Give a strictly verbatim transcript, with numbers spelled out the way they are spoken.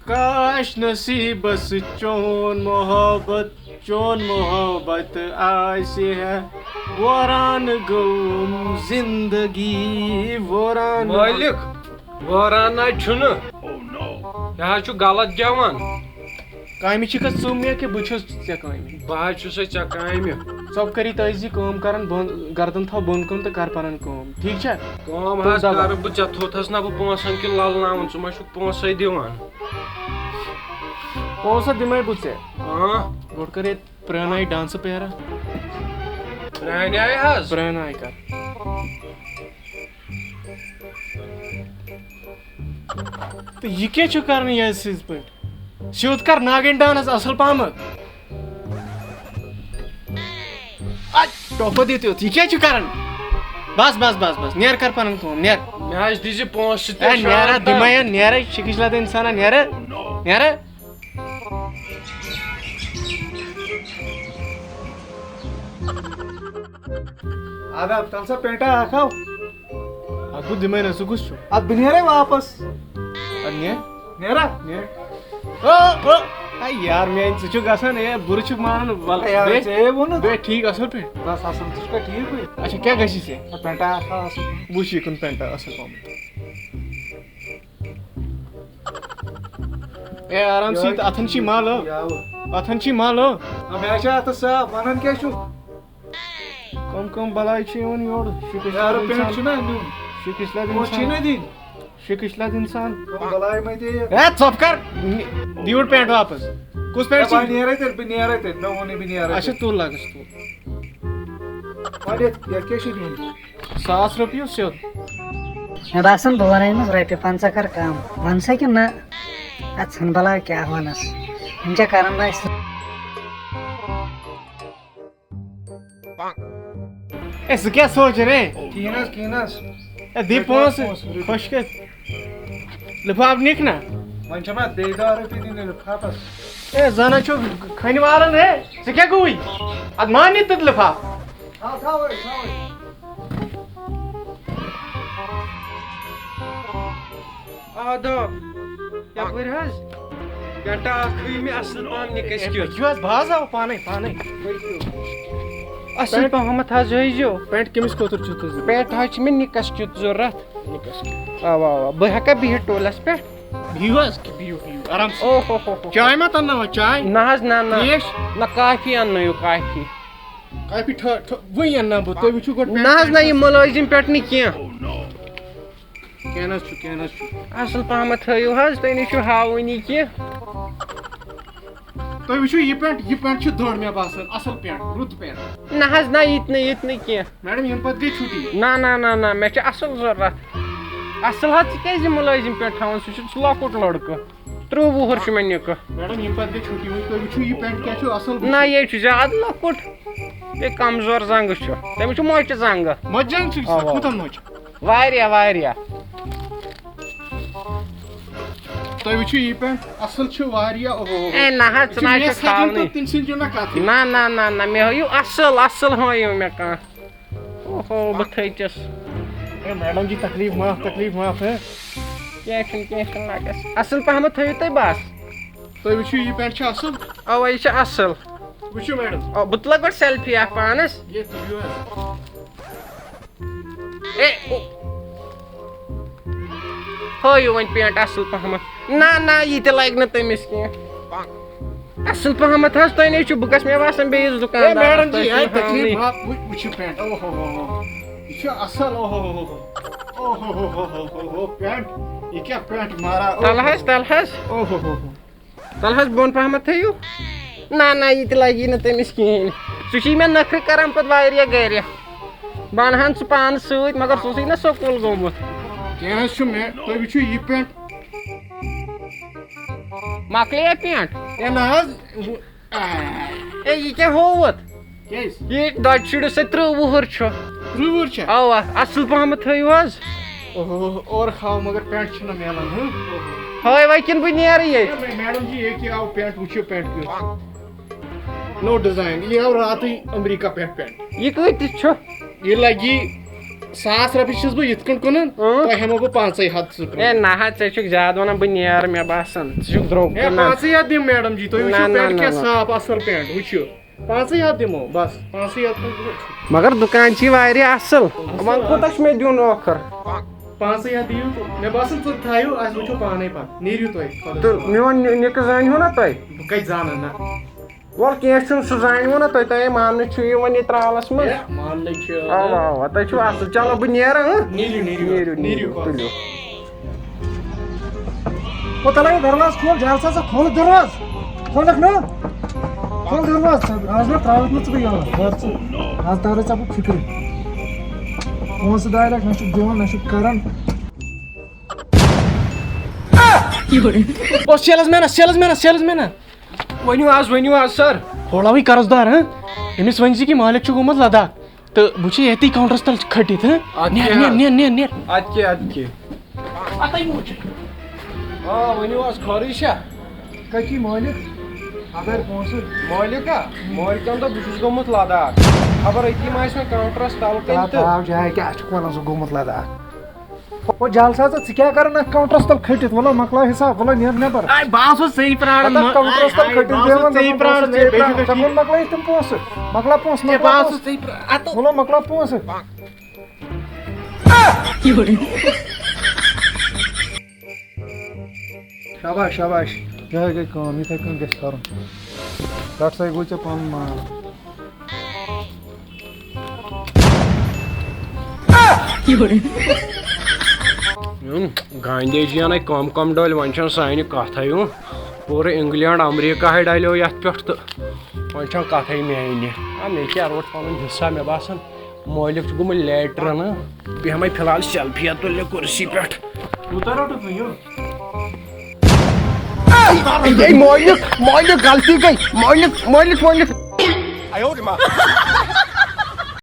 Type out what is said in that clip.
کاش نصیٖبس چون محبت، چون محبت آسہِ ہے، وٲران گوٚوُم زندگی، وٲران۔ مٲلِک، وٲران نہ چھُنہٕ۔ یہِ حظ چھُ غلط گٮ۪وان۔ کامہِ چھِکھا ژٕ مےٚ کہِ بہٕ چھُس ژےٚ کامہِ؟ بہٕ حظ چھُسے ژےٚ کامہِ۔ ژۄپہٕ کٔرِتھ ٲسۍ زِ کٲم کران بۄن، گردن تھاو بۄن کُن تہٕ کر پنٕنۍ کٲم، ٹھیٖک چھا؟ کٲم تُل حظ دبا۔ کرٕ بہٕ، ژےٚ تھوٚوتھس نہ بہٕ پونٛسن کیُتھ للناوُن، ژٕ ما چھُکھ پونٛسے دِوان؟ پونٛسہٕ دِمے بہٕ ژےٚ۔ ہاں۔ گۄڈٕ کر ییٚتہِ پرٛانہِ آیہِ ڈانسہٕ پیرا۔ پرٛانہِ آیہِ حظ؟ پرٛانہِ آیہِ کر۔ تہٕ یہِ کیٛاہ چھُ کران یہِ سٕنٛزِ پٲٹھۍ؟ سیوٚد کر ناگِن ڈانس اصل پہمتھ۔ اَ، ٹۄپھ دِتھ یوٚت، یہِ کیٛاہ چھُ کران؟ بس، بس، بس، بس، نیر کر پنٕنۍ کٲم، نیر۔ مےٚ حظ دِژ یہِ پونٛسہٕ تہِ اے، نیرا، شام تام۔ دِمے یا، نیرا، شِکِش لد انسانا، نیرا، نیرا۔ آداب، تل سا پینٹا اکھ ہاو۔ اتھ بہٕ دِمے نہ، ژٕ کُس چھُکھ؟ اتھ بہٕ نیرے واپس۔ ادٕ نیر۔ نیرا؟ نیر۔ او، او۔ اے یار، میٲنۍ ژٕ چھُکھ گژھان، اے، بُرٕ چھُکھ مانان، ول، اے یار، بیٚہہ۔ ژےٚ ووٚنُتھ۔ بیٚہہ ٹھیٖک، اصل پٲٹھۍ۔ بس، اصل، ژٕ چھُکھا ٹھیٖک پٲٹھۍ؟ اچھا، کیٛاہ گژھی ژےٚ؟ اے، پینٹا اکھ ہاو اصل۔ وٕچھ یہِ کُن پینٹا اصل پہمتھ۔ اے، آرام سۭتۍ، یہِ اتھن چھی مل، ہو۔ یاوٕ۔ اتھن چھی مل، ہو۔ آ، مےٚ چھا اتھس صاف، ونان کیٛاہ چھُکھ؟ کم کم بلاے چھِ یِوان یورٕ، شِکِش یارٕ لد پینٹ انسان۔ چھُنہ نیُن۔ شِکِش لد پونٛسہٕ چھی انسان۔ نہ دِنۍ۔ شِکِش لد انسان۔ کم بلاے مہ دِ یہِ۔ اے، ژۄپہٕ کر۔ نِ-، دِیوٗٹھ پینٹ واپس۔ کُس پینٹ اے، بہٕ چھُے؟ نیرے تیٚلہِ، بہٕ نیرے تیٚلہِ، مےٚ ووٚنُے بہٕ نیرے اچھا، تیٚلہِ۔ تُل لگس، تُل۔ وۄنۍ یتھ، یتھ کیٛاہ چھُ دیُن؟ ساس رۄپیہِ سیوٚد۔ مےٚ باسان، بہٕ وَنَے أمِس رۄپیہِ پنٛژاہ کَر کَم۔ وَن سا کِنہٕ نہ؟ اَتھ ژھٕن بَلاے کیٛاہ وَنَس۔ یِم چھا کَران نہ اَسہِ؟ اے، ژٕ کیٛاہ سونٛچ رے؟ کِہیٖنۍ حظ، کِہیٖنۍ حظ۔ اے، دِ رٔٹِو حظ پونٛسہٕ، پونٛسہٕ، رٔٹِو۔ خۄش کٔرِتھ۔ لِفاف نِکھ نہ؟ وۄنۍ چھَم اَتھ بیٚیہِ دَہ رۄپیہِ دِنۍ لِفافَس۔ اے، زَنہٕ چھُ کھَنہِ والان ہے، ژٕ کیٛاہ گوٚوُے؟ اَتھ ما نہِ تہٕ لِفاف؟ تھاو، تھاو أڑۍ، تھاو أڑۍ۔ آداب۔ یپٲرۍ حظ۔ پٮ۪ٹھٕ اکھ ہٲیِو مےٚ اصٕل پہم نِکَس کیُتھ۔ یہِ حظ بہٕ حظ آو پانے، پانے۔ اصٕل پہمتھ حظ ہٲیزیو۔ پینٹ کٔمِس خٲطرٕ چھُو تُہۍ ضروٗرت؟ پینٹ حظ چھِ مےٚ نِکَس کیُتھ ضروٗرت۔ نِکَس کیُتھ۔ اوا، اوا۔ بہٕ ہٮ۪کا بِہِتھ ٹولَس پٮ۪ٹھ؟ بِہِو حظ، بِہِو، بِہِو، آرام سان۔ اوہ، ہو، ہو، ہو۔ چاے ما تَنناوَو، چاے؟ نہ حظ، نہ، نہ۔ ترٛیش؟ نہ، کافی اَننٲیِو، کافی۔ کافی ٹھٔ-، ٹھٔ-، وٕنۍ اَنناو بہٕ، تُہۍ وٕچھِو گۄڈٕ پینٹ نہ حظ، نہ، یہِ مُلٲزِم پٮ۪ٹھ نہٕ کینٛہہ۔ کینٛہہ نہ حظ چھُ، کینٛہہ نہ حظ چھُ۔ اَصٕل پَہمَتھ تھٲیِو حظ، تُہۍ نَے چھِو ہاوٲنی کینٛہہ۔ تُہۍ وٕچھِو یہِ پینٹ، یہِ پینٹ چھُ دٔر مےٚ باسان، اَصٕل پینٹ، رُت پینٹ۔ نہ حظ، نہ، یہِ تہِ نہٕ، یہِ تہِ نہٕ کینٛہہ۔ میڈم، ییٚمہِ پَتہٕ گٔے چھُٹی۔ نہ، نہ، نہ، نہ، مےٚ چھُ اَصٕل ضوٚرَتھ۔ اَصٕل حظ، ژٕ کیٛازِ یہِ مُلٲزِم پٮ۪ٹھ تھاوان؟ سُہ چھُ، سُہ لۄکُٹ لٔڑکہٕ۔ ترٛوٚوُہ وُہُر چھُ مےٚ نِکہٕ۔ میڈم، ییٚمہِ پَتہٕ گٔے چھُٹی، وۄنۍ تُہۍ وٕچھِو یہِ پینٹ کیٛاہ چھُ اَصٕل۔ نہ، یہِ چھُ زیادٕ لۄکُٹ۔ بیٚیہِ کمزور زنٛگہٕ چھُ۔ تٔمِس چھُ مۄچہِ زنٛگہٕ۔ مۄچہِ زنٛگہٕ چھُ؟ اَوا۔ کوٗتاہ مۄچہِ؟ واریاہ، واریاہ۔ تُہۍ وٕچھِو یہِ پینٹ، اَصٕل چھُ واریاہ، اوہو۔ اے نہ حظ، یہِ ژٕ چھُ نہ حظ مےٚ چھُکھ سۭتۍ تھاونٕے۔ تہٕ تٔمۍ سٕنٛدۍ چھُنہ کَتھٕے۔ نہ، نہ، نہ، نہ، مےٚ ہٲیِو اَصٕل، اَصٕل ہٲیِو مےٚ کانٛہہ۔ اوہو، بہٕ تھٔچِس۔ اے میڈم جی، تکلیف معاف، تکلیف معاف، ہے۔ کینٛہہ چھُنہٕ، کینٛہہ چھُنہٕ لگس۔ اَصٕل پہمتھ تھٲیِو تُہۍ بس۔ تُہۍ وٕچھِو، یہِ پینٹ چھا اَصٕل؟ اَوا، یہِ چھِ اَصٕل۔ وٕچھِو میڈم۔ آ، بہٕ تُلہٕ گۄڈٕ سیلفی اکھ پانس۔ یہِ تُلِو حظ۔ اے، او۔ ہٲیِو وۄنۍ پینٹ اَصٕل پہمتھ۔ نہ، نہ، یہِ تہِ لگہِ نہٕ تٔمِس کینٛہہ۔ اَصٕل پہمتھ حظ، تۄہہِ نَے چھُو، بہٕ گژھٕ مےٚ باسان بیٚیِس ہے دُکاندارَس، میڈم جی، تۄہہِ ہے چھُو تکلیف ہاونٕے۔ معاف، وٕچھ، وٕچھ یہِ پینٹ۔ اوہو ہو ہو۔ یہِ چھُ اَصٕل، اوہو ہو ہو۔ اوہو ہو ہو ہو ہو ہو، پینٹ۔ یہِ کیٛاہ پینٹ مارا؟ تَلہٕ حظ، تَلہٕ حظ۔ اوہو ہو ہو۔ تَلہٕ حظ بۄن پہمتھ تھٲیِو۔ نہ، نہ، یہِ تہِ لگی نہٕ تٔمِس کِہیٖنۍ۔ سُہ چھُے مےٚ نخرٕ کران پتہٕ واریاہ گرِ۔ بہٕ اَنہٕ ہن سُہ پانہٕ سۭتۍ، مگر سُہ اوسُے نہ سکوٗل گوٚمُت۔ کینٛہہ حظ چھُ مےٚ، تُہۍ وٕچھِو یہِ پینٹ۔ مۄکلے یا پینٹ؟ ہے نہ حظ۔ اے، یہِ کیٛاہ ہووُتھ؟ کیٛازِ؟ یہِ دۄدٕ شُرِس سۭتۍ ترٕٛہ وُہُر چھُ۔ ترٕٛہ وُہُر چھا؟ اَوا، اَصٕل پہمتھ تھٲیِو حظ۔ اوہو، اورٕ کھاو مگر پینٹ چھُنہٕ میلان، ہٕنٛہ؟ اوہو۔ ہٲے وۄنۍ کِنہٕ بہٕ نیرٕ ییٚتہِ؟ ہے، میڈم جی، ییٚکیٛاہ آو پینٹ، وٕچھِو پینٹ کیُتھ۔ نوٚو ڈِزاین، یہِ آو راتٕے امریکہ پٮ۪ٹھ پینٹ۔ یہِ کۭتِس چھُ؟ یہِ لگہِ ساس رۄپیہِ چھُس بہٕ یِتھ کٔنۍ کٕنان، اۭں۔ تۄہہِ ہٮ۪مو بہٕ پانٛژے ہَتھ ژٕ کٕنان۔ ہے نہ حظ، ژےٚ چھُکھ زیادٕ وَنان، بہٕ نیرٕ، مےٚ باسان ژٕ چھُکھ درٛوگ ہے، کٕنان۔ پانٛژے ہَتھ دِم میڈم جی، تُہۍ نہ، وٕچھِو نہ، پینٹ نہ، کیٛاہ نہ۔ صاف اَصٕل پینٹ، وٕچھِو۔ پانٛژے ہَتھ دِمو، بس، پانٛژے ہَتھ منٛز دِمو۔ مگر دُکان چھِ واریاہ اَصٕل۔ وۄنۍ کوٗتاہ چھُ مےٚ دیُن ٲخٕر؟ پانٛژے ہَتھ دِیِو تہٕ مےٚ باسان، ژٕ تھٲیِو، اَسہِ وٕچھو پانَے پَتہٕ، نیٖرِو تُہۍ خۄدا تہٕ صٲب۔ میون نہِ-، نِکہٕ زٲنۍ ہو نا تُہۍ؟ بہٕ کَتہِ زانَن، نہ۔ وَلہٕ کینٛہہ چھُنہٕ، سُہ زانہِ وو نا تُہۍ، تۄہہِ ماننہٕ چھُ یِوان یہِ ترٛالَس منٛز۔ ہے، ماننٕے چھُ۔ اَوا، اَوا، تۄہہِ چھُو اَصٕل۔ چلو، بہٕ نیرٕ، ہٕنٛہ؟ نیٖرِو، نیٖرِو، نیٖرِو، نیٖرِو، نیٖرِو، خۄدا۔ تُلِو۔ او تَلَے دروازٕ کھول، جان سا، سا کھول دروازٕ۔ کھولکھ نا؟ کھول دروازٕ، ژٕ آز ما ترٛاوَتھ نہٕ ژٕ بہٕ یَلہٕ، گَر ژٕ۔ آز تَرے ژےٚ بہٕ فِکرِ۔ پونٛسہٕ دارٮ۪کھ نہ چھُکھ دِوان، نہ چھُکھ کَران۔ او salesman، salesman، salesman۔ ؤنِو حظ، ؤنِو حظ، sir۔ کھولاوٕے قرض دار، ہاں؟ أمِس ؤنۍ زِ کہِ مٲلِک چھُ گوٚمُت لداخ تہٕ بہٕ چھُس ییٚتی counter-س تل کھٔٹِتھ، ہاں؟ اَدٕ نیر، کیٛاہ نیر، حظ؟ نیر، نیر، نیر۔ اَدٕ کیٛاہ، اَدٕ کیٛاہ؟ اَتے وُچھ۔ آ، ؤنِو حظ، خٲرٕے چھا؟ کَتہِ مٲلِک؟ اگر پونٛسہٕ۔ مٲلِک ہا؟ مٲلِکَن دوٚپ، بہٕ چھُس گوٚمُت لداخ۔ خبر أتی ما آسہِ مےٚ counter-س تَل کَنۍ تہٕ۔ ترٛاو جاے، کیٛاہ چھُکھ وَنان، ژٕ گوٚمُت لداخ؟ او جلسہ ژٕ، ژٕ کیٛاہ کَران اَتھ counter-س تَل کھٔٹِتھ؟ وَلہٕ مۄکلاو حِساب، وَلہٕ نیر نٮ۪بر۔ آے، بہٕ ہا اوسُس ژےٚ پرٛاران، اَتھ مہ-، counter-س تَل آے، کھٔٹِتھ بہٕ ہا بیٚہوان، اوسُس ژےٚ دَپان پرٛاران، پونٛسہٕ، ژےٚ ژےٚ بیٚیہِ پرٛاران۔ چھُکھ ژےٚ کوٚن مۄکلٲیِتھ تِم پونٛسہٕ؟ مۄکلاو پونٛسہٕ، ہے، مۄکلاو بہٕ ہا اوسُس پونٛسہٕ۔ ژےٚ پرٛاران، اَتھ مۄکلاو پونٛسہٕ۔ شاباش، شاباش۔ یِہوٚے گٔے کٲم، یِتھَے کٔنۍ گژھِ کَرُن۔ رَٹ سا، یہِ گوٚو ژےٚ پَنُن مال۔ یِم گاندھی جی یَن ہے کَم کَم ڈٲلۍ، وۄنۍ چھَنہٕ سانہِ کَتھَے۔ ہُہ پوٗرٕ اِنٛگلینٛڈ، اَمریٖکا ہے ڈَلیو یَتھ پٮ۪ٹھ تہٕ وۄنۍ چھَنہٕ کَتھَے میٛانہِ۔ آ، مےٚ کیٛاہ روٚٹ پَنُن حِصہ؟ مےٚ باسان، مٲلِک چھُ گوٚمُت لیٹرِن۔ بیٚہمَے فِلحال سیلفی تُلنہِ کُرسی پٮ۪ٹھ۔ کوٗتاہ روٚٹُتھ وۄنۍ یہِ؟ اے مٲلِک، مٲلِک، غلطی گٔے۔ مٲلِک، مٲلِک، مٲلِک۔